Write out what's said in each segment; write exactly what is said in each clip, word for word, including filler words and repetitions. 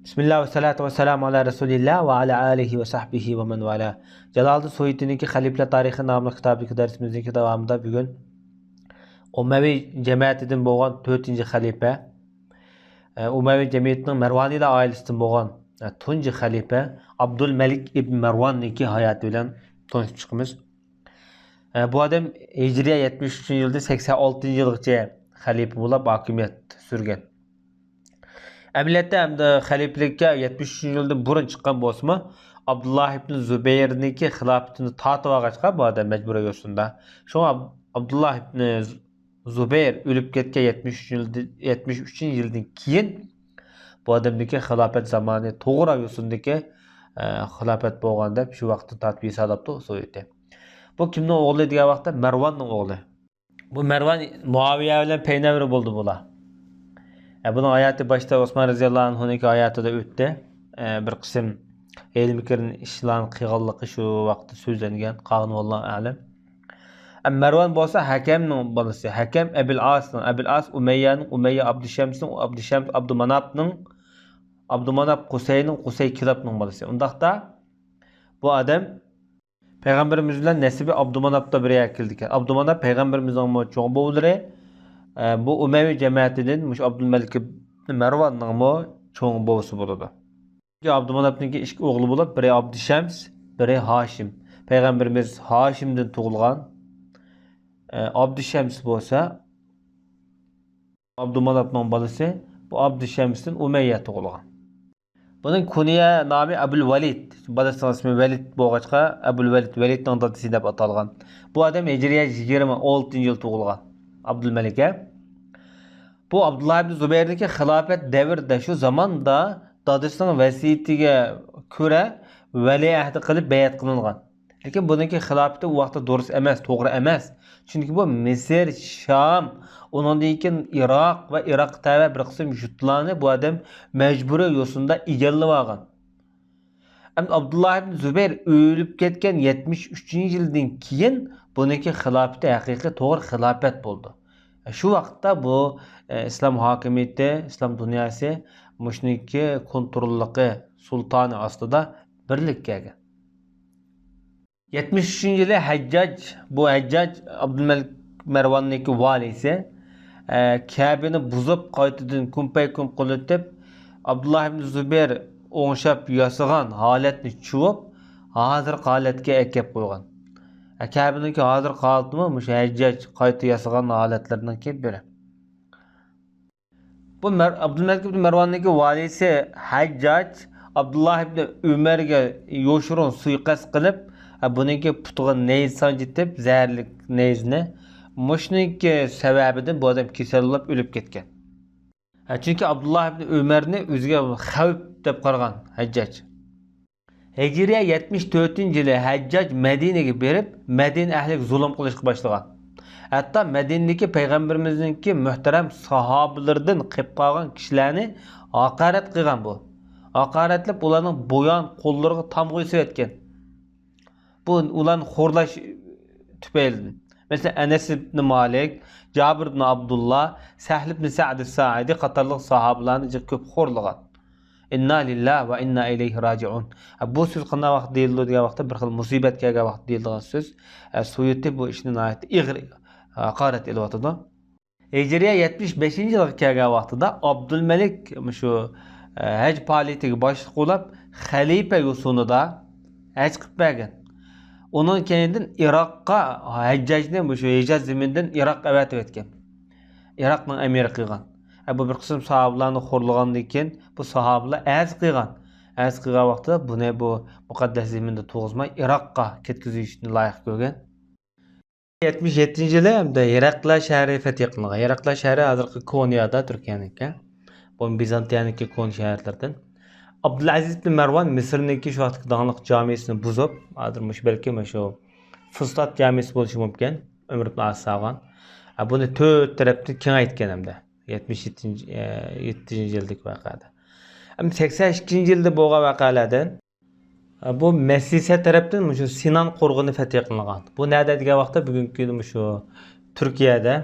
بىسمىللا ۋەسسالاتۇ ۋەسسالامۇ ئالا رەسۇلىللا ۋە ئالا ئالىھى ۋە سەھبىھى ۋە مەن ۋالا. جالالىدىن سۇيۇتىنىڭكى خەلىپىلەر تارىخى ناملىق كىتابىدىكى دەرسىمىزنىڭكى داۋامىدا بۈگۈن ئۇمەۋى جەمەتىدىن بولغان تۆتىنچى خەلىپە، ئە، ئۇمەۋى جەمەتىنىڭ مەرۋانىيلار ئائىلىسىدىن بولغان، ئە، تۇنجى خەلىپە ئابدۇلمەلىك ئىبن مەرۋاننىڭكى ھاياتى بىلەن تونۇشۇپ چىقىمىز. ئە، بۇ ئادەم ھىجرىيە يەتمىش ئۈچىنچى يىلدىن سەكسەن ئالتىنچى يىلغىچە خەلىپە بولۇپ ھاكىمىيەت سۈرگەن. ئەمەلىيەتتە ئەمدى خەلىپىلىككە يەتمىش ئۈچىنچى يىلدىن بۇرۇن چىققان بولسىمۇ، ئابدۇللا ئىبن زۇبەيرنىڭكى خىلاپىتىنى تارتىۋالغاچقا، بۇ ئادەم مەجبۇرىي يوسۇندا. شۇڭا ئاب-، ئابدۇللا ئىبن زۇبەير ئۆلۈپ كەتكەن يەتمىش ئۈچىنچى يىلدىن، يەتمىش ئۈچىنچى يىلدىن كېيىن بۇ ئادەمدىكى خىلاپەت زامانى توغرا يوسۇندىكى، ئە، خىلاپەت بولغان دەپ شۇ ۋاقىتتىن تارتىپ ھېسابلاپتۇ سوۋېتى. بۇ كىمنىڭ ئوغلى دېگەن ۋاقىتتا مەرۋاننىڭ ئوغلى. بۇ مەرۋان مۇئاۋىيە بىلەن پەينەۋىرى بولدى بۇلار. ئە، بۇنىڭ ھاياتى باشتا ئوسمان رەزىياللاھۇ ئەنھۇنىڭكى ھاياتىدا ئۆتتى. ئە، بىر قىسىم ھىيلە-مىكىر ئىشلارنى قىلغانلىقى شۇ ۋاقىتتا سۆزلەنگەن، قالغىنى ۋاللاھۇ ئەلەم. ئە، مەرۋان بولسا ھەكەمنىڭ بالىسى. ھەكەم ئەبىل ئاسنىڭ، ئەبىل ئاس ئۇمەييەنىڭ، ئۇمەييە ئابدۇشەمسنىڭ، ئابدۇشەمس ئابدۇماناپنىڭ، ئابدۇماناپ قۇسەينىڭ، قۇسەي كىلابنىڭ بالىسى. ئۇنداقتا بۇ ئادەم پەيغەمبىرىمىز بىلەن نەسىبى ئابدۇماناپتا بىر يەرگە كېلىدىكەن. ئابدۇماناپ پەيغەمبىرىمىزنىڭمۇ چوڭ بوۋىلىرى، ئە، بۇ ئۇمەۋى جەمەتىدىن مۇشۇ ئابدۇلمەلىك ئىبن مەرۋاننىڭمۇ چوڭ بوۋىسى بولىدۇ. ئابدۇماناپنىڭكى ئىككى ئوغلى بولۇپ، بىرى ئابدۇشەمس، بىرى ھاشىم. پەيغەمبىرىمىز ھاشىمدىن تۇغۇلغان. ئە، ئابدۇشەمس بولسا ئابدۇماناپنىڭ بالىسى، بۇ ئابدۇشەمستىن ئۇمەييە تۇغۇلغان. بۇنىڭ كۇنيە نامى ئەبۇل ۋەلىد. بالىسىنىڭ ئىسمى ۋەلىد بولغاچقا، ئەبۇل ۋەلىد، ۋەلىدنىڭ دادىسى دەپ ئاتالغان. بۇ ئادەم ھىجرىيە يىگىرمە ئالتىنچى يىل تۇغۇلغان. ئابدۇلمەلىكە. بۇ ئابدۇللا ئىبن زۇبەيرنىڭكى خىلاپەت دەۋرىدە، شۇ زاماندا دادىسىنىڭ ۋەسىيىتىگە كۆرە ۋەلىئەھدى قىلىپ بەيئەت قىلىنغان. لېكىن بۇنىڭكى خىلاپىتى ئۇ ۋاقىتتا دۇرۇس ئەمەس، توغرا ئەمەس. چۈنكى بۇ مىسىر، شام، ئۇنىڭدىن كېيىن ئىراق ۋە ئىراققا تەۋە بىر قىسىم يۇرتلارنى بۇ ئادەم مەجبۇرىي يوسۇندا ئىگىلىۋالغان. ئەمدى ئابدۇللا ئىبن زۇبەير ئۆلۈپ كەتكەن يەتمىش ئۈچىنچى يىلدىن كېيىن بۇنىڭكى خىلاپىتى ھەقىقىي توغرا خىلاپەت بولدى. شۇ ۋاقىتتا بۇ، ئە، ئىسلام ھاكىمىيىتى، ئىسلام دۇنياسى مۇشۇنىڭكى كونتروللۇقى، سۇلتانى ئاستىدا بىرلىككە كەلگەن. يەتمىش ئۈچىنچى يىلى ھەججاج، بۇ ھەججاج ئابدۇلمەلىك مەرۋاننىڭكى ۋالىسى، ئە، كەبىنى بۇزۇپ، قايتىدىن كۇمپەيكۇم قىلىۋېتىپ، ئابدۇللا ئىبن زۇبەير ئوڭشاپ ياسىغان ھالەتنى چۇۋۇپ، ھازىرقى ھالەتكە ئەكەپ قويغان. ئە، كەبىنىڭكى ھازىرقى ھالىتىمۇ مۇشۇ ھەججاج قايتا ياسىغان ھالەتلىرىنىڭكى بىرى. بۇ مەر-، ئابدۇلمەلىك ئىبن مەرۋاننىڭكى ۋالىسى ھەججاج ئابدۇللا ئىبن ئۆمەرگە يوشۇرۇن سۇيىقەست قىلىپ، ھە، بۇنىڭكى پۇتىغا نەيزە سانجىتىپ، زەھەرلىك نەيزىنى، مۇشۇنىڭكى سەۋەبىدىن بۇ ئادەم كېسەل بولۇپ ئۆلۈپ كەتكەن. ھە، چۈنكى ئابدۇللا ئىبن ئۆمەرنى ئۆزىگە خەۋپ دەپ قارىغان ھەججاج. ھىجرىيە يەتمىش تۆتىنچى يىلى ھەججاج مەدىنىگە بېرىپ، مەدىنە ئەھلىگە زۇلۇم قىلىشقا باشلىغان. ھەتتا مەدىنىدىكى پەيغەمبىرىمىزنىڭكى مۆھتەرەم ساھابىلىرىدىن قېلىپ قالغان كىشىلەرنى ھاقارەت قىلغان بۇ. ھاقارەتلەپ، ئۇلارنىڭ بۇيان قوللىرىغا تامغا ئېسىۋەتكەن. بۇ ئۇلارنى خورلاش تۈپەيلىدىن. مەسىلەن، ئەنەس ئىبنى مالىك، جابىر ئىبنى ئابدۇللا، سەھل ئىبنى سەئد سائىدى قاتارلىق ساھابىلارنى جىق كۆپ خورلىغان. ئىننا لىللا ۋە ئىننا ئىلەيھى راجىئۇن. ھە، بۇ سۆز قانداق ۋاقىتتا دېيىلىدۇ دېگەن ۋاقىتتا، بىر خىل مۇسىبەت كەلگەن ۋاقىتتا دېيىلىدىغان سۆز. ھە، سۇيۇتى بۇ ئىشنى ناھايىتى ئېغىر ھاقارەت ئېلىۋاتىدۇ. ھىجرىيە يەتمىش بەشىنچى يىلغا كەلگەن ۋاقتىدا ئابدۇلمەلىك مۇشۇ، ئە، ھەج پائالىيىتىگە باشلىق بولاپ، خەلىپە يوسۇنىدا ھەج قىلىپ بەرگەن. ئۇنىڭ كەينىدىن ئىراققا ھەججاجنى مۇشۇ ھىجاز زېمىنىدىن ئىراققا ئەۋەتىۋەتكەن. ئىراقنىڭ ئەمىرى قىلغان. ئە، بۇ بىر قىسىم ساھابىلارنى خورلىغاندىن كېيىن، بۇ ساھابىلار ئەرز قىلغان. ئەرز قىلغان ۋاقتىدا بۇنى بۇ مۇقەددەس زېمىندا تۇرغۇزماي، ئىراققا كەتكۈزۈشنى لايىق كۆرگەن. يەتمىش يەتتىنچى يىلى ھەمدە ھېراقلە شەھىرى فەتھى قىلىنغان. ھېراقلە شەھىرى ھازىرقى كونيادا، تۈركىيەنىڭكى. بۇ بىزانتىيەنىڭكى كونا شەھەرلىرىدىن. ئابدۇلئەزىز ئىبن مەرۋان مىسىرنىڭكى شۇ ۋاقىتتىكى داڭلىق جامىسىنى بۇزۇپ، ھازىر مۇشۇ بەلكىم مۇشۇ فۇستات جامىسى بولۇشى مۇمكىن. ئۆمەر ئىبن ئاس سالغان. ھە، بۇنى تۆت تەرەپتىن كېڭەيتكەن ھەمدە. يەتمىش يەتتىنچى، ئە، يەتتىنچى يىلدىكى ۋەقەدە. ئەمدى سەكسەن ئىككىنچى يىلدا بولغان ۋەقەلەردىن. بۇ مەسىسە تەرەپتىن مۇشۇ سىنان قورغىنى فەتھى قىلىنغان. بۇ نەدە دېگەن ۋاقىتتا بۈگۈنكى كۈندە مۇشۇ تۈركىيەدە،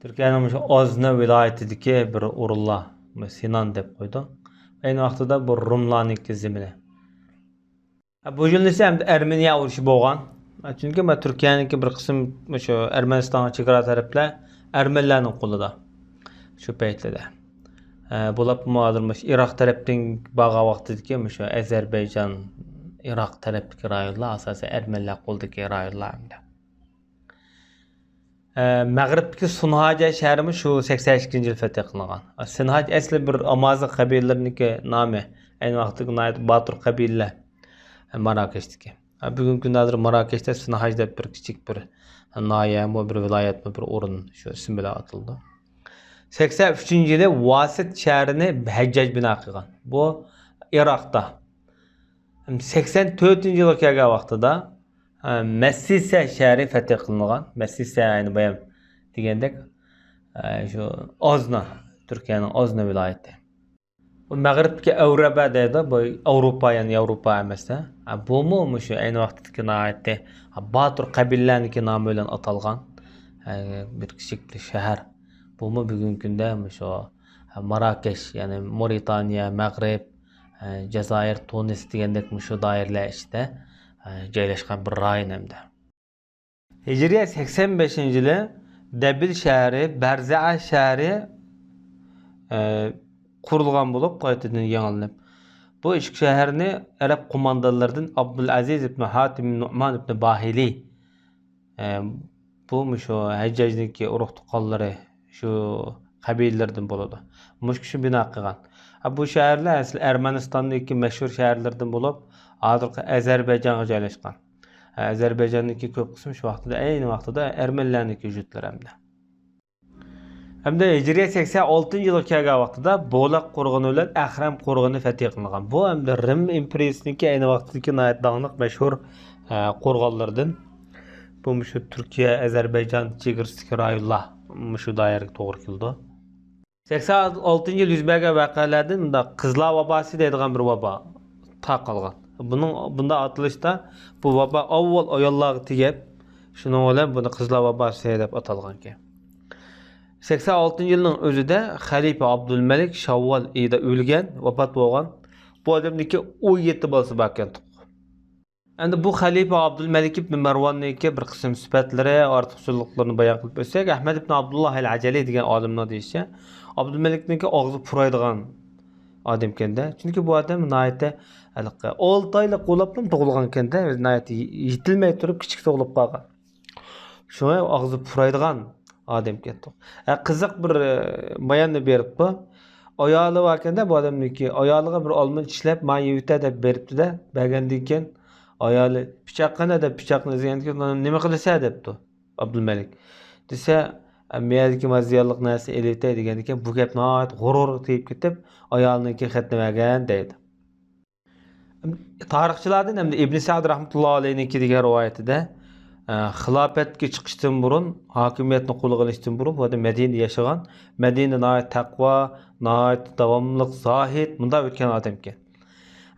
تۈركىيەنىڭ مۇشۇ ئازنا ۋىلايىتىدىكى بىر ئورۇنلار، سىنان دەپ قويىدۇ. ئەينى ۋاقتىدا بۇ روملارنىڭكى زېمىنى. بۇ يىلنىسى ئەمدى ئەرمېنىيە ئۇرۇشى بولغان. چۈنكى مانا تۈركىيەنىڭكى بىر قىسىم مۇشۇ ئەرمەنىستانغا چېگرا تەرەپلەر ئەرمەنلەرنىڭ قولىدا شۇ پەيتلەردە. ئە، بولۇپمۇ ھازىر مۇشۇ ئىراق تەرەپتىن بارغان ۋاقتىدىكى مۇشۇ ئەزەربەيجان، ئىراق تەرەپتىكى رايونلار ئاساسەن ئەرمەنلەر قولىدىكى رايونلار ئەمدى. ئە، مەغرىبتىكى سۇنھاجە شەھىرىمۇ شۇ سەكسەن ئىككىنچى يىل فەتھى قىلىنغان. سۇنھاج ئەسلى بىر ئامازىغ قەبىلىلىرىنىڭكى نامى. ئەينى ۋاقىتتىكى ناھايىتى باتۇر قەبىلىلەر ماراكەشتىكى. بۈگۈنكى كۈندە ھازىر ماراكەشتە سۇنھاج دەپ بىر كىچىك بىر ناھىيەمۇ، بىر ۋىلايەتمۇ، بىر ئورۇن شۇ ئىسىم بىلەن ئاتىلىدۇ. سەكسەن ئۈچىنچى يىلى ۋاسىت شەھىرىنى ھەججاج بىنا قىلغان. بۇ ئىراقتا. سەكسەن تۆتىنچى يىلغا كەلگەن ۋاقتىدا، ئە، مەسسىسە شەھىرى فەتھى قىلىنغان. مەسسىسە، يەنى بايام دېگەندەك، ئە، شۇ ئازنا، تۈركىيەنىڭ ئازنا ۋىلايىتى. بۇ مەغرىبتىكى ئەۋرەبە دەيدۇ، بۇ ئاۋروپا، يەنى ياۋروپا ئەمەستە. ھە، بۇمۇ مۇشۇ ئەينى ۋاقىتتىكى ناھايىتى باتۇر قەبىلىلەرنىڭكى نامى بىلەن ئاتالغان، ھە، بىر كىچىك بىر شەھەر. بۇمۇ بۈگۈنكى كۈندە مۇشۇ، ھە، ماراكەش، يەنى مورىتانىيە، مەغرىب، ھە، جازائىر، تۇنىس دېگەندەك مۇشۇ دائىرىلەر ئىچىدە، ھە، جايلاشقان بىر رايون ئەمدى. ھىجرىيە سەكسەن بەشىنچى يىلى دەبىل شەھىرى، بەرزەئە شەھىرى، ئە، قۇرۇلغان بولۇپ، قايتىدىن يېڭىلىنىپ. بۇ ئىككى شەھەرنى ئەرەب قوماندانلىرىدىن ئابدۇلئەزىز ئىبن ھاتىم نۇئمان ئىبن باھىلى، ئە، بۇ مۇشۇ ھەججاجنىڭكى ئۇرۇق تۇغقانلىرى، شۇ قەبىلىلەردىن بولىدۇ. مۇشۇ كىشى بىنا قىلغان. ئە، بۇ شەھەرلەر ئەسلى ئەرمەنىستاندىكى مەشھۇر شەھەرلەردىن بولۇپ، ھازىرقى ئەزەربەيجانغا جايلاشقان. ئەزەربەيجاننىڭكى كۆپ قىسمى شۇ ۋاقتىدا، ئەينى ۋاقتىدا ئەرمەنلەرنىڭكى ھۆججەتلىرى ئەمدى. ئەمدى ھىجرىيە سەكسەن ئالتىنچى يىلغا كەلگەن ۋاقتىدا بولاق قورغىنى بىلەن ئەھرەم قورغىنى فەتھى قىلىنغان. بۇ ئەمدى رىم ئىمپېرىيىسىنىڭكى ئەينى ۋاقتىدىكى ناھايىتى داڭلىق مەشھۇر، ئە، قورغانلىرىدىن. بۇ مۇشۇ تۈركىيە، ئەزەربەيجان چېگرىسىدىكى رايونلار مۇشۇ دائىرىگە توغرا كېلىدۇ. سەكسەن ئالتىنچى يىل يۈز بەرگەن ۋەقەلەردىن مۇنداق قىزلار ۋاباسى دەيدىغان بىر ۋابا تارقالغان. بۇنىڭ بۇنداق ئاتىلىشتا بۇ ۋابا ئاۋۋال ئاياللارغا تېگىپ، شۇنىڭ بىلەن بۇنى قىزلار ۋاباسى دەپ ئاتالغانىكەن. سەكسەن ئالتىنچى يىلنىڭ ئۆزىدە خەلىپە ئابدۇلمەلىك شاۋۋال ئېيىدا ئۆلگەن، ۋاپات بولغان. بۇ ئادەمنىڭكى ئون يەتتە بالىسى باركەن. ئەمدى بۇ خەلىپە ئابدۇلمەلىك ئىبن مەرۋاننىڭكى بىر قىسىم سۈپەتلىرى، ئارتۇقچىلىقلىرىنى بايان قىلىپ ئۆتسەك، ئەھمەد ئىبن ئابدۇللاھ ئەل ئەجەلى دېگەن ئالىمنىڭ دېيىشىچە، ئابدۇلمەلىكنىڭكى ئاغزى پۇرايدىغان ئادەمكەندە. چۈنكى بۇ ئادەم ناھايىتى ھېلىقى ئالتە ئايلىق بولۇپلا تۇغۇلغانكەندە، ناھايىتى يېتىلمەي تۇرۇپ كىچىك تۇغۇلۇپ قالغان. شۇڭا ئاغزى پۇرايدىغان ئادەمكەن. ھە، قىزىق بىر، ئە، باياننى بېرىپتۇ. ئايالى باركەندە بۇ ئادەمنىڭكى، ئايالىغا بىر ئالما چىشلەپ، ماڭا يەۋېتە دەپ بېرىپتۇ-دە، بەرگەندىن كېيىن ئايالى پىچاق قېنى دەپ پىچاقنى ئىزدىگەندىن كېيىن، نېمە قىلىسەن دەپتۇ ئابدۇلمەلىك. دېسە، مەيەردىكى مانا زىيانلىق نەرسىنى ئېلىۋېتەي دېگەندىن كېيىن، بۇ گەپ ناھايىتى غۇرۇرغا تېگىپ كېتىپ، ئايالىنىڭكى خېتىنى بەرگەن دەيدۇ. تارىخچىلاردىن ھەمدە ئىبن سەئد رەھمەتۇللا ئەلەيھنىڭكى دېگەن رىۋايىتىدە، ئە، خىلاپەتكە چىقىشتىن بۇرۇن، ھاكىمىيەتنى قولىغا ئېلىشتىن بۇرۇن بۇ ئادەم مەدىنىدە ياشىغان. مەدىنە ناھايىتى تەقۋا، ناھايىتى داۋاملىق زاھىد، مۇنداق ئۆتكەن ئادەمكەن.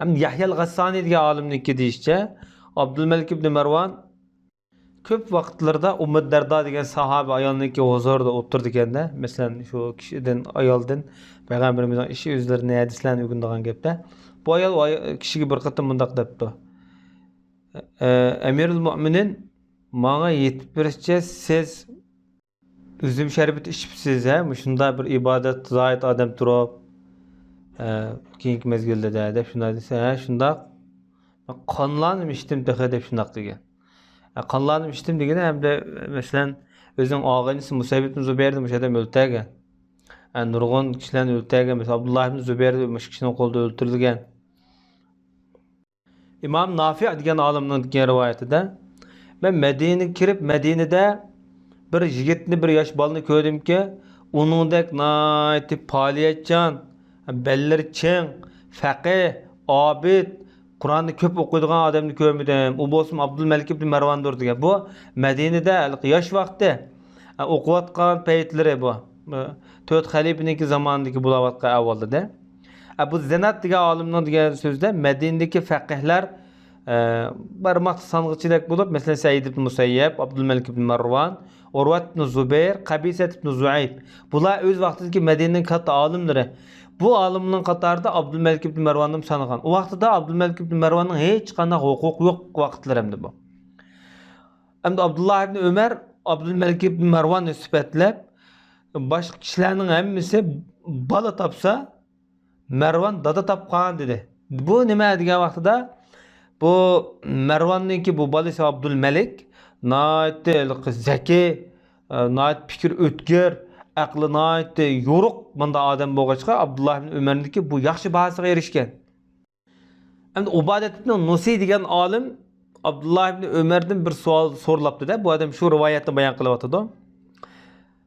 ھەم يەھيەل غەسسانى دېگەن ئالىمنىڭكى دېيىشىچە، ئابدۇلمەلىك ئىبن مەرۋان كۆپ ۋاقىتلىرىدا ئۇممۇ دەردا دېگەن ساھابە ئايالنىڭكى ھۇزۇرىدا ئولتۇرىدىكەندە، مەسىلەن، شۇ كىشىدىن، ئايالدىن پەيغەمبىرىمىزنىڭ ئىش ئۆزلىرىنى، ھەدىسلەرنى ئۆگىنىدىغان گەپتە، بۇ ئايال ئاي-، كىشىگە بىر قېتىم مۇنداق دەپتۇ، ئە، ئەمىرۇل مۆمىنىن، ماڭا يېتىپ بېرىشىچە سىز ئۈزۈم شەربىتى ئىچىپسىز، ھە؟ مۇشۇنداق بىر ئىبادەت زاھىد ئادەم تۇرۇپ، ئە، كېيىنكى مەزگىلدە دە، دەپ شۇنداق دېسە، ھە، شۇنداق. قانلارنىمۇ ئىچتىم تېخى دەپ شۇنداق دېگەن. ئە، قانلارنىمۇ ئىچتىم دېگىنى ھەمدە، مەسىلەن، ئۆزىنىڭ ئاغىنىسى مۇسەييىب ئىبن زۇبەيرنى مۇشۇ ئادەم ئۆلتۈرگەن. ئە، نۇرغۇن كىشىلەرنى ئۆلتۈرگەن. مەسىلەن، ئابدۇللا ئىبن زۇبەير مۇشۇ كىشىنىڭ قولىدا ئۆلتۈرۈلگەن. ئىمام نافىئ دېگەن ئالىمنىڭ دېگەن رىۋايىتىدە، مەن مەدىنىگە كىرىپ، مەدىنىدە بىر يىگىتنى، بىر ياش بالىنى كۆردۈمكى، ئۇنىڭدەك ناھايىتى پائالىيەتچان، بەللىرى چىڭ، فەقىھ، ئابىد، قۇرئاننى كۆپ ئوقۇيدىغان ئادەمنى كۆرمىدىم. ئۇ بولسىمۇ ئابدۇلمەلىك ئىبن مەرۋاندۇر دېگەن. بۇ مەدىنىدە ھېلىقى ياش ۋاقتى، ئوقۇۋاتقان پەيتلىرى بۇ. تۆت خەلىپىنىڭكى زامانىدىكى بولاۋاتقان ئەھۋالدا. ئە، بۇ زىنات دېگەن ئالىمنىڭ دېگەن سۆزىدە مەدىنىدىكى فەقىھلەر، ئە، بارماقتا سانغىچىدەك بولۇپ، مەسىلەن، سەئىد ئىبن مۇسەييەب، ئابدۇلمەلىك ئىبن مەرۋان، ئۇرۋەت ئىبن زۇبەير، قەبىسەت ئىبن زۇئەيب. بۇلار ئۆز ۋاقتىدىكى مەدىنىنىڭ كاتتا ئالىملىرى. بۇ ئالىمنىڭ قاتارىدا ئابدۇلمەلىك ئىبن مەرۋاننىمۇ سانىغان. ئۇ ۋاقتىدا ئابدۇلمەلىك ئىبن مەرۋاننىڭ ھېچقانداق ھوقۇقى يوق ۋاقىتلىرى ئەمدى بۇ. ئەمدى ئابدۇللا ئىبن ئۆمەر ئابدۇلمەلىك ئىبن مەرۋاننى سۈپەتلەپ، باشقا كىشىلەرنىڭ ھەممىسى بالا تاپسا، مەرۋان دادا تاپقان دېدى. بۇ نېمە دېگەن ۋاقتىدا، بۇ مەرۋاننىڭكى بۇ بالىسى ئابدۇلمەلىك ناھايىتى ھېلىقى زەكىي، ئە، ناھايىتى پىكرى ئۆتكۈر، ئەقلى ناھايىتى يورۇق مۇنداق ئادەم بولغاچقا، ئابدۇللا ئىبن ئۆمەرنىڭكى بۇ ياخشى باھاسىغا ئېرىشكەن. ئەمدى ئۇبادەت ئىبن نۇسى دېگەن ئالىم ئابدۇللا ئىبن ئۆمەردىن بىر سوئال سورىلاپتۇ-دە، بۇ ئادەم شۇ رىۋايەتنى بايان قىلىۋاتىدۇ.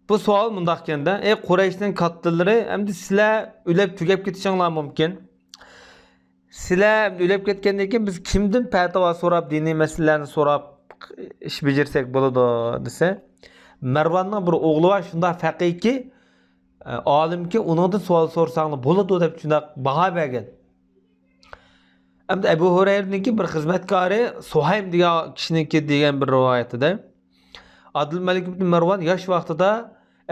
بۇ سوئال مۇنداق ئىكەن-دە، ئەي قۇرەيشنىڭ كاتتىلىرى، ئەمدى سىلەر ئۆلۈپ تۈگەپ كېتىشىڭلار مۇمكىن. سىلەر ئۆلۈپ كەتكەندىن كېيىن بىز كىمدىن پەتىۋا سوراپ، دىنىي مەسىلىلەرنى سوراپ ئىش بېجىرسەك بولىدۇ دېسە، مەرۋاننىڭ بىر ئوغلى بار، شۇنداق پەقىھكى، ئالىمكى، ئۇنىڭدىن سوئال سورىساڭلار بولىدۇ دەپ شۇنداق باھا بەرگەن. ئەمدى ئەبۇ ھۇرەيرىنىڭكى بىر خىزمەتكارى سۇھەيم دېگەن كىشىنىڭكى دېگەن بىر رىۋايىتىدە، ئابدۇلمەلىك ئىبن مەرۋان ياش ۋاقتىدا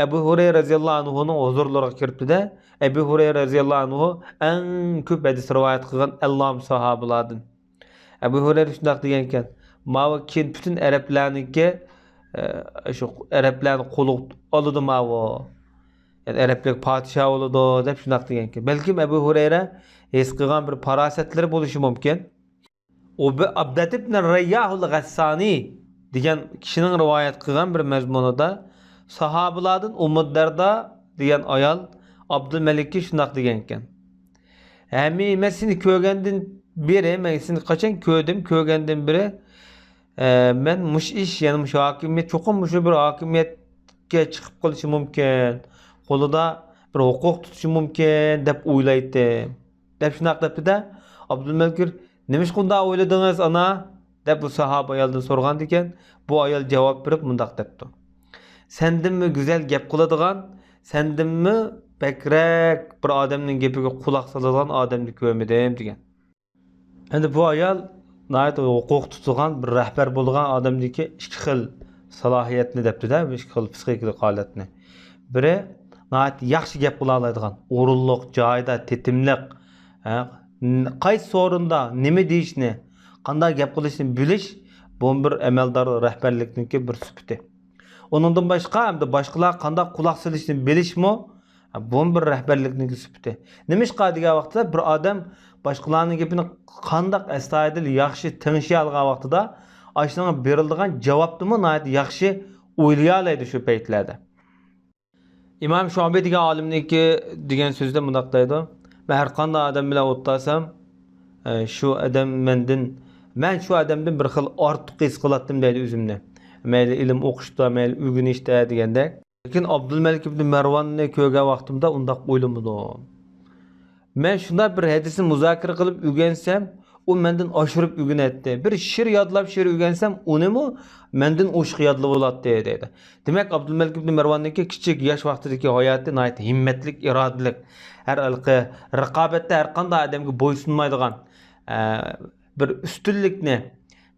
ئەبۇ ھۇرەيرە رەزىياللاھۇ ئەنھۇنىڭ ھۇزۇرلىرىغا كىرىپتۇ-دە، ئەبۇ ھۇرەيرە رەزىياللاھۇ ئەنھۇ ئەڭ كۆپ ھەدىس رىۋايەت قىلغان ئەللامە ساھابىلاردىن. ئەبۇ ھۇرەيرە شۇنداق دېگەنكەن، ماۋۇ كېيىن پۈتۈن ئەرەبلەرنىڭكى، ئە، شۇ ئەرەبلەرنى قولىغا ئالىدۇ ماۋۇ. يەنى ئەرەبلەرگە پادىشاھ بولىدۇ دەپ شۇنداق دېگەنكەن. بەلكىم ئەبۇ ھۇرەيرە ھېس قىلغان بىر پاراسەتلىرى بولۇشى مۇمكىن. ئۇ بىر ئابدەت ئىبن رەيياھۇل غەسسانى دېگەن كىشىنىڭ رىۋايەت قىلغان بىر مەزمۇنىدا ساھابىلاردىن ئۇممۇ دەردا دېگەن ئايال ئابدۇلمەلىككە شۇنداق دېگەنكەن. ھەمى، مەن سېنى كۆرگەندىن بېرى، مەن سېنى قاچان كۆردۈم، كۆرگەندىن بېرى، ئە، مەن مۇشۇ ئىش، يەنى مۇشۇ ھاكىمىيەت، چوقۇم مۇشۇ بىر ھاكىمىيەتكە چىقىپ قېلىشى مۇمكىن، قولىدا بىر ھوقۇق تۇتۇشى مۇمكىن دەپ ئويلايتتىم، دەپ شۇنداق دەپتۇ-دە. ئابدۇلمەلىك، نېمىشقا ئۇنداق ئويلىدىڭىز، ئانا؟ دەپ بۇ ساھابە ئايالدىن سورىغاندىكىن، بۇ ئايال جاۋاب بېرىپ مۇنداق دەپتۇ. سەندىنمۇ گۈزەل گەپ قىلىدىغان، سەندىنمۇ بەكرەك بىر ئادەمنىڭ گېپىگە قۇلاق سالىدىغان ئادەمنى كۆرمىدىم، دېگەن. ئەمدى بۇ ئايال ناھايىتى ھوقۇق تۇتىدىغان بىر رەھبەر بولىدىغان ئادەمدىكى ئىككى خىل سالاھىيەتنى دەپتۇ-دە، ئىككى خىل پسىخىكىلىق ھالەتنى. بىرى ناھايىتى ياخشى گەپ قىلالايدىغان، ئورۇنلۇق، جايىدا، تېتىملىق، ھە، ن-، قايسى سورۇندا نېمە دېيىشنى، قانداق گەپ قىلىشنى بىلىش، بۇمۇ بىر ئەمەلدار رەھبەرلىكنىڭكى بىر سۈپىتى. ئۇنىڭدىن باشقا، ئەمدى باشقىلارغا قانداق قۇلاق سېلىشنى بىلىشمۇ، بۇمۇ بىر رەھبەرلىكنىڭكى سۈپىتى. نېمىشقا دېگەن ۋاقىتتا، بىر ئادەم باشقىلارنىڭ گېپىنى قانداق ئەستايىدىل ياخشى تىڭشىيالىغان ۋاقتىدا، ئاشۇنىڭغا بېرىلىدىغان جاۋابنىمۇ ناھايىتى ياخشى ئويلىيالايدۇ شۇ پەيتلەردە. ئىمام شۇئبى دېگەن ئالىمنىڭكى دېگەن سۆزىدە مۇنداق دەيدۇ، مەن ھەر قانداق ئادەم بىلەن ئولتۇرسام، ئە، شۇ ئادەم مەندىن، مەن شۇ ئادەمدىن بىر خىل ئارتۇق ھېس قىلاتتىم دەيدۇ ئۆزۈمنى. مەيلى ئىلىم ئوقۇشتا، مەيلى ئۆگىنىشتە دېگەندەك. لېكىن ئابدۇلمەلىك ئىبن مەرۋاننى كۆرگەن ۋاقتىمدا ئۇنداق ئويلىمىدىم. مەن شۇنداق بىر ھەدىسنى مۇزاكىرە قىلىپ ئۆگەنسەم، ئۇ مەندىن ئاشۇرۇپ ئۆگىنەتتى. بىر شېئىر يادلاپ شېئىر ئۆگەنسەم، ئۇنىمۇ مەندىن ئوشۇق يادلىۋالاتتى، دەيدۇ. دېمەك، ئابدۇلمەلىك ئىبن مەرۋاننىڭكى كىچىك ياش ۋاقتىدىكى ھاياتى ناھايىتى ھىممەتلىك، ئىرادىلىك. ھەر ھېلىقى رىقابەتتە ھەر قانداق ئادەمگە بويسۇنمايدىغان، ئە، بىر ئۈستۈنلۈكنى،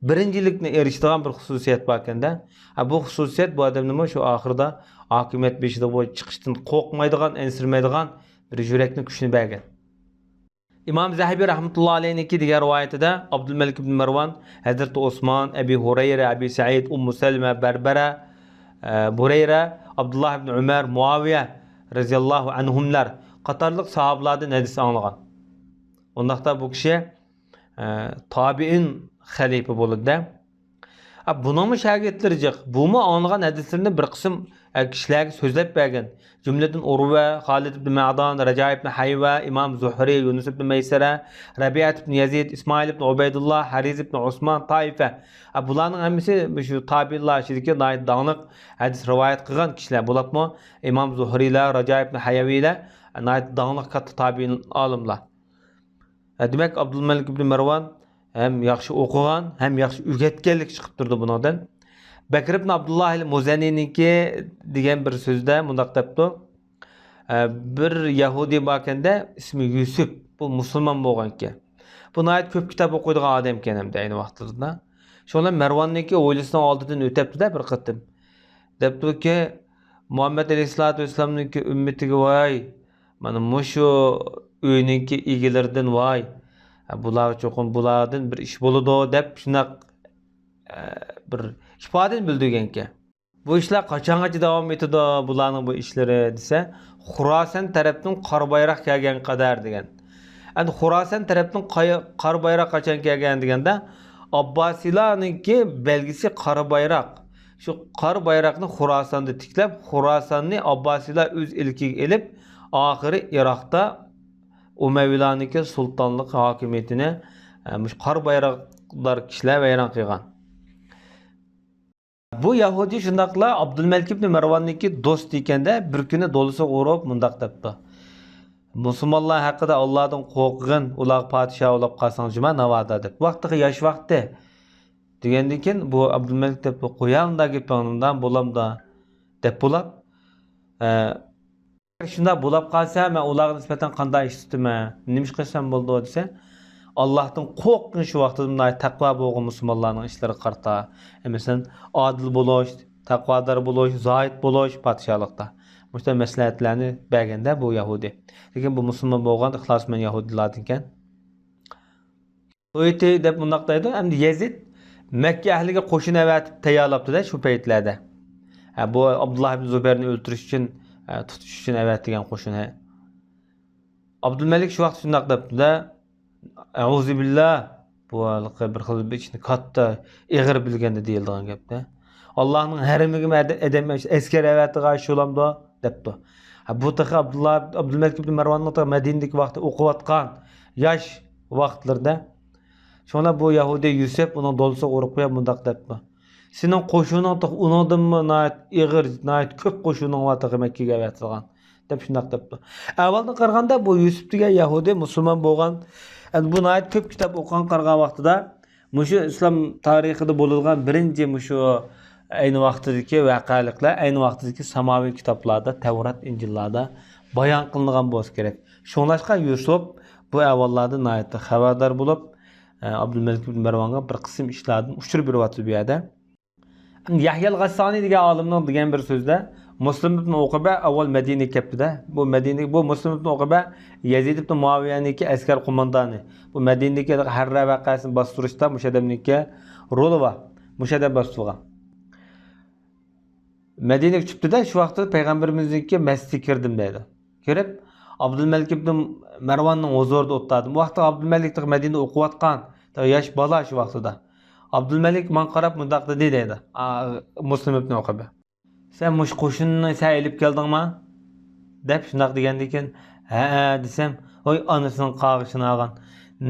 بىرىنچىلىكنى ئېرىشىدىغان بىر خۇسۇسىيەت باركەن-دە. ھە، بۇ خۇسۇسىيەت بۇ ئادەمنىمۇ شۇ ئاخىرىدا ھاكىمىيەت بېشىدا بۇ چىقىشتىن قورقمايدىغان، ئەنسىرىمەيدىغان بىر يۈرەكنىڭ كۈچىنى بەرگەن. ئىمام زەھەبى رەھمەتۇللا ئەلەيھنىڭكى دېگەن رىۋايىتىدە، ئابدۇلمەلىك ئىبن مەرۋان ھەزرىتى ئوسمان، ئەبى ھۇرەيرە، ئەبى سەئىد، ئۇممۇ سەلمە، بەربەرە، ئە، بۇرەيرە، ئابدۇللا ئىبن ئۆمەر، مۇئاۋىيە رەزىياللاھۇ ئەنھۇملار قاتارلىق ساھابىلاردىن ھەدىس ئاڭلىغان. ئۇنداقتا بۇ كىشى ئە، تابىئىن خەلىپە بولىدۇ-دە. ئە، بۇنىڭمۇ شاگىرتلىرى جىق. بۇمۇ ئاڭلىغان ھەدىسلىرىنى بىر قىسىم، ئە، كىشىلەرگە سۆزلەپ بەرگەن. جۈملىدىن ئۇرۋە، خالىد ئىبن مەدان، رەجا ئىبن ھەيۋە، ئىمام زۇھرى، يۇنۇس ئىبن مەيسەرە، رەبىئەت ئىبن يەزىد، ئىسمائىل ئىبن ئۇبەيدۇللا، ھەرىز ئىبن ئوسمان، تائىفە. ئە، بۇلارنىڭ ھەممىسى شۇ تابىئىنلار ئىچىدىكى ناھايىتى داڭلىق ھەدىس رىۋايەت قىلغان كىشىلەر بولۇپمۇ، ئىمام زۇھرىلەر، رەجا ئىبن ھەيۋىلەر، ئە، ناھايىتى داڭلىق كاتتا تابىئىن ئالىملار. ھە، دېمەك، ئابدۇلمەلىك ئىبن مەرۋان ھەم ياخشى ئوقۇغان، ھەم ياخشى ئۆگەتكەنلىك چىقىپ تۇرىدۇ بۇنىڭدىن. بەكر ئىبن ئابدۇللاھ ئەل مۇزەنىنىڭكى دېگەن بىر سۆزىدە مۇنداق دەپتۇ، ئە، بىر يەھۇدىي باركەن-دە، ئىسمى يۈسۈپ، بۇ مۇسۇلمان بولغانكەن. بۇ ناھايىتى كۆپ كىتاب ئوقۇيدىغان ئادەمكەن ھەمدە ئەينى ۋاقىتلىرىدا. شۇڭا مەرۋاننىڭكى ھويلىسىنىڭ ئالدىدىن ئۆتەپتۇ-دە بىر قېتىم. دەپتۇكى، مۇھەممەد ئەلەيھىسسالاتۇ ۋەسسالامنىڭكى ئۈممىتىگە ۋاي، مانا مۇشۇ ئۆينىڭكى ئىگىلىرىدىن، ۋاي، بۇلارغا چوقۇم بۇلاردىن بىر ئىش بولىدۇ دەپ شۇنداق، ئە، بىر ئىپادىنى بىلدۈرگەنكەن. بۇ ئىشلار قاچانغىچە داۋام ئېتىدۇ، بۇلارنىڭ بۇ ئىشلىرى دېسە، خۇراسان تەرەپتىن قارا بايراق كەلگەنگە قەدەر دېگەن. ئەمدى خۇراسان تەرەپتىن قاي-، قارا بايراق قاچان كەلگەن دېگەندە، ئابباسىيلارنىڭكى بەلگىسى قارا بايراق. شۇ قارا بايراقنى خۇراساندا تىكلەپ، خۇراساننى ئابباسىيلار ئۆز ئىلكىگە ئېلىپ، ئاخىرى ئىراقتا ئۇمەۋىيلارنىڭكى سۇلتانلىق ھاكىمىيىتىنى، ئە، مۇشۇ قارا بايراقدار كىشىلەر ۋەيران قىلغان. بۇ يەھۇدىي شۇنداقلا ئابدۇلمەلىك ئىبنى مەرۋاننىڭكى دوستى ئىكەندە، بىر كۈنى دولىسىغا ئۇرۇپ مۇنداق دەپتۇ: «مۇسۇلمانلار ھەققىدە ئاللادىن قورققىن، ئۇلارغا پادىشاھ بولاپ قالساڭ جۇما ناۋادا» دەپ. ۋاقتىغا ياش ۋاقتى دېگەندىن كېيىن بۇ ئابدۇلمەلىك دەپتۇ: «قوياڭدا گېپىڭنى، ئۇنداق بولامدا؟» دەپ بولاپ، ئە، شۇنداق بولاپ قالسا، مەن ئۇلارغا نىسبەتەن قانداق ئىش تۇتىمەن؟ نېمە ئىش قىلسام بولىدۇ دېسە، ئاللاھتىن قورققىن شۇ ۋاقتىدا ناھايىتى تەقۋا بولغان مۇسۇلمانلارنىڭ ئىشلىرىغا قارىتا. مەسىلەن، ئادىل بولۇش، تەقۋادار بولۇش، زاھىد بولۇش پادىشاھلىقتا. مۇشۇنداق مەسلىھەتلەرنى بەرگەندە بۇ يەھۇدىي. لېكىن بۇ مۇسۇلمان بولغان ئىخلاسمەن يەھۇدىيلاردىنكەن. سويتى دەپ مۇنداق دەيدۇ، ئەمدى يەزىد مەككە ئەھلىگە قوشۇن ئەۋەتىپ تەييارلاپتۇ-دە شۇ پەيتلەردە. ھە، بۇ ئابدۇللا ئىبن زۇبەيرنى ئۆلتۈرۈش ئۈچۈن، ھە، تۇتۇش ئۈچۈن ئەۋەتىلگەن قوشۇن. ھە. ئابدۇلمەلىك شۇ ۋاقىت شۇنداق دەپتۇ-دە، ئەئۇزۇبىللا، بۇ ھېلىقى بىر خىل بىر ئىشنى كاتتا ئېغىر بىلگەندە دېيىلىدىغان گەپتە. ئاللاھنىڭ ھەرىمىگىمۇ ئەدەم ئەسكەر ئەۋەتىدىغان ئىش بولامدۇ؟ دەپتۇ. ھە، بۇ تېخى ئابدۇللا، ئابدۇلمەلىك ئىبن مەرۋاننىڭ تېخى مەدىنىدىكى ۋاقتى ئوقۇۋاتقان ياش ۋاقىتلىرىدا. شۇڭا بۇ يەھۇدىي يۈسۈپ ئۇنىڭ دولىسىغا ئۇرۇپ قويۇپ مۇنداق دەپتۇ: «سېنىڭ قوشۇنۇڭ تېخى ئۇنىڭدىنمۇ ناھايىتى ئېغىر، ناھايىتى كۆپ قوشۇنۇڭ بار تېخى مەككىگە ئەۋەتىدىغان» دەپ شۇنداق دەپتۇ. ئەھۋالدىن قارىغاندا بۇ يۈسۈپ دېگەن يەھۇدىي مۇسۇلمان بولغان، ئەمدى بۇ ناھايىتى كۆپ كىتاب ئوقۇغان قارىغان ۋاقتىدا مۇشۇ ئىسلام تارىخىدا بولىدىغان بىرىنچى مۇشۇ ئەينى ۋاقتىدىكى ۋەقەلىكلەر ئەينى ۋاقتىدىكى ساماۋىي كىتابلاردا، تەۋرات، ئىنجىللاردا بايان قىلىنغان بولسا كېرەك. شۇڭلاشقا يۈسۈپ بۇ ئەھۋاللاردىن ناھايىتى خەۋەردار بولۇپ، ئابدۇلمەلىك ئىبن مەرۋانغا بىر قىسىم ئىشلاردىن ئۇچۇر بېرىۋاتىدۇ بۇ يەردە. يەھيا ئەل غەسسانى دېگەن ئالىمنىڭ دېگەن بىر سۆزىدە، مۇسلىم ئىبن ئوقۇبە ئاۋۋال مەدىنىگە كەپتۇ-دە. بۇ مەدىنە، بۇ مۇسلىم ئىبن ئوقۇبە يەزىد ئىبن مۇئاۋىيەنىڭكى ئەسكەر قوماندانى. بۇ مەدىنىدىكى ھەررە ۋەقەسىنى باستۇرۇشتا مۇشۇ ئادەمنىڭكى رولى بار. مۇشۇ ئادەم باستۇرغان. مەدىنىگە چۈشۈپتۇ-دە، شۇ ۋاقىتتا پەيغەمبىرىمىزنىڭكى مەسچىتىگە كىردىم دەيدۇ. كىرىپ، ئابدۇلمەلىك ئىبن مەرۋاننىڭ ھۇزۇرىدا ئولتۇردۇم. بۇ ۋاقىتتا ئابدۇلمەلىك تېخى مەدىنىدە ئوقۇۋاتقان، تېخى ياش بالا شۇ ۋاقتىدا. ئابدۇلمەلىك ماڭا قاراپ مۇنداق دېدى دەيدۇ، ئا، مۇسلىم ئىبن ئوقۇبە: «سەن مۇشۇ قوشۇننى سەن ئېلىپ كەلدىڭما؟» دەپ شۇنداق دېگەندىن كېيىن، «ھەئە» دېسەم، ۋاي ئانىسىنىڭ قاغىشىنى ئالغان.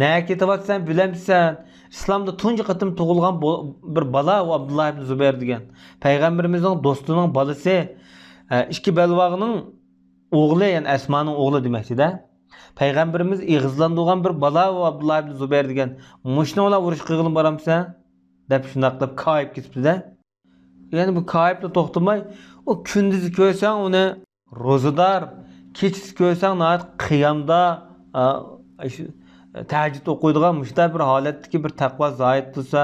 «نەگە كېتىۋاتىسەن، بىلەمسەن؟ ئىسلامدا تۇنجى قېتىم تۇغۇلغان بۇ، بىر بالا ئۇ ئابدۇللا ئىبن زۇبەير» دېگەن. پەيغەمبىرىمىزنىڭ دوستىنىڭ بالىسى، ئە، ئىككى بەلباغنىڭ ئوغلى، يەنى ئەسمانىڭ ئوغلى دېمەكچىدە. پەيغەمبىرىمىز ئېغىزلاندۇرغان بىر بالا ئۇ ئابدۇللا ئىبن زۇبەير دېگەن. «مۇشۇنىڭ بىلەن ئۇرۇش قىلغىلى بارامسەن؟» دەپ شۇنداق دەپ كايىپ كېتىپتۇ-دە. يەنى بۇ كايىپلا توختىماي، ئۇ كۈندۈزى كۆرسەڭ ئۇنى روزىدار، كېچىسى كۆرسەڭ ناھايىتى قىيامدا، ئا، شۇ، تەھەججۇد ئوقۇيدىغان مۇشۇنداق بىر ھالەتتىكى بىر تەقۋا زاھىد تۇرسا،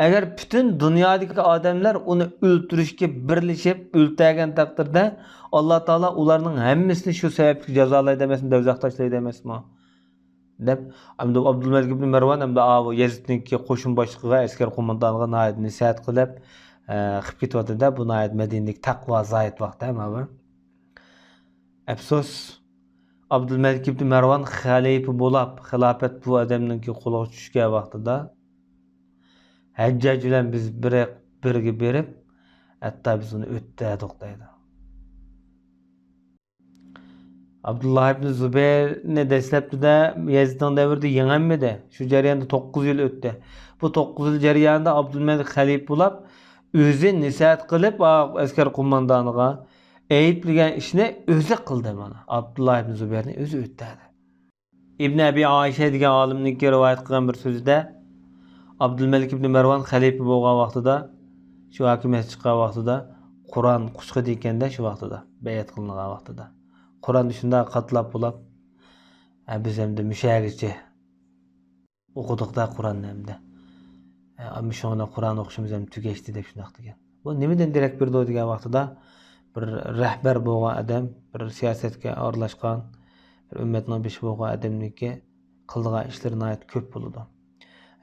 ئەگەر پۈتۈن دۇنيادىكى ئادەملەر ئۇنى ئۆلتۈرۈشكە بىرلىشىپ ئۆلتۈرگەن تەقدىردە، ئاللا تائالا ئۇلارنىڭ ھەممىسىنى شۇ سەۋەبلىك جازالايدۇ ئەمەسمۇ، دوزاخقا تاشلايدۇ ئەمەسمۇ؟ دەپ، ئەمدى ئابدۇلمەلىك ئىبنى مەرۋان ئەمدى ئاۋۇ يەزىدنىڭكى قوشۇن باشلىقىغا، ئەسكەر قوماندانىغا ناھايىتى نەسىھەت قىلىپ، ئە، قىلىپ كېتىۋاتىدۇ-دە، بۇ ناھايىتى مەدىنىدىكى تەقۋا زاھىد ۋاقتى، ھە، ماۋۇ. ئەپسۇس، ئابدۇلمەلىك ئىبنى مەرۋان خەلىپە بولاپ، خىلاپەت بۇ ئادەمنىڭكى قولىغا چۈشكەن ۋاقتىدا، ھەججاج بىلەن بىز بىر، بىرگە بېرىپ، ھەتتا بىز ئۇنى ئۆتتۈردۇق دەيدۇ. ئابدۇللا ئىبن زۇبەيرنى دەسلەپتىدە يەزىدنىڭ دەۋرىدە يېڭەلمىدى. شۇ جەرياندا توققۇز يىل ئۆتتى. بۇ توققۇز يىل جەريانىدا ئابدۇلمەلىك خەلىپە بولاپ، ئۆزى نەسىھەت قىلىپ، ئا، ئەسكەر قوماندانىغا ئەيىبلىگەن ئىشنى ئۆزى قىلدى مانا. ئابدۇللا ئىبن زۇبەيرنى ئۆزى ئۆتتۈردى. ئىبن ئەبى ئائىشە دېگەن ئالىمنىڭكى رىۋايەت قىلغان بىر سۆزىدە، ئابدۇلمەلىك ئىبن مەرۋان خەلىپە بولغان ۋاقتىدا، شۇ ھاكىمىيەت چىققان ۋاقتىدا قۇرئان قۇچقىدى ئىكەندە، شۇ ۋاقتىدا، بەيئەت قىلىنغان ۋاقتىدا. قۇرئاننى شۇنداق قاتلاپ بولاپ، ھە، بىز ئەمدى مۇشەگىچە ئوقۇدۇق-دە قۇرئاننى ئەمدى. ھە، مۇشۇنىڭ بىلەن قۇرئان ئوقۇشىمىز ھەم تۈگەشتى دەپ شۇنداق دېگەن. بۇ نېمىدىن دېرەك بېرىدۇ دېگەن ۋاقتىدا، بىر رەھبەر بولغان ئادەم، بىر سىياسەتكە ئارىلاشقان، بىر ئۈممەتنىڭ بېشى بولغان ئادەمنىڭكى قىلىدىغان ئىشلىرى ناھايىتى كۆپ بولىدۇ.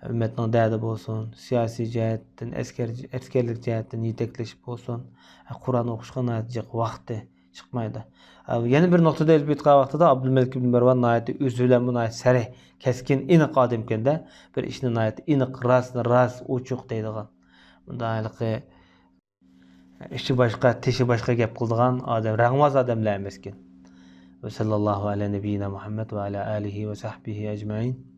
ئۈممەتنىڭ دەردى بولسۇن، سىياسىي جەھەتتىن، ئەسكەر-، ئەسكەرلىك جەھەتتىن يېتەكلەش بولسۇن، قۇرئان ئوقۇشقا ناھايىتى جىق ۋاقتى چىقمايدۇ. يەنە بىر نۇقتىدا ئېلىپ ئېيتقان ۋاقتىدا ئابدۇلمەلىك ئىبن مەرۋان ناھايىتى ئۆزى بىلەن ناھايىتى سەرىھ، كەسكىن، ئېنىق ئادەمكەن-دە، بىر ئىشنى ناھايىتى ئېنىق، راستنى راست، ئوچۇق دەيدىغان. بۇنداق ھېلىقى ئىچى باشقا، تېشى باشقا گەپ قىلىدىغان ئادەم، رەڭۋاز ئادەملەر ئەمەسكەن. وصلى الله على نبينا محمد وعلى آله وصحبه أجمعين.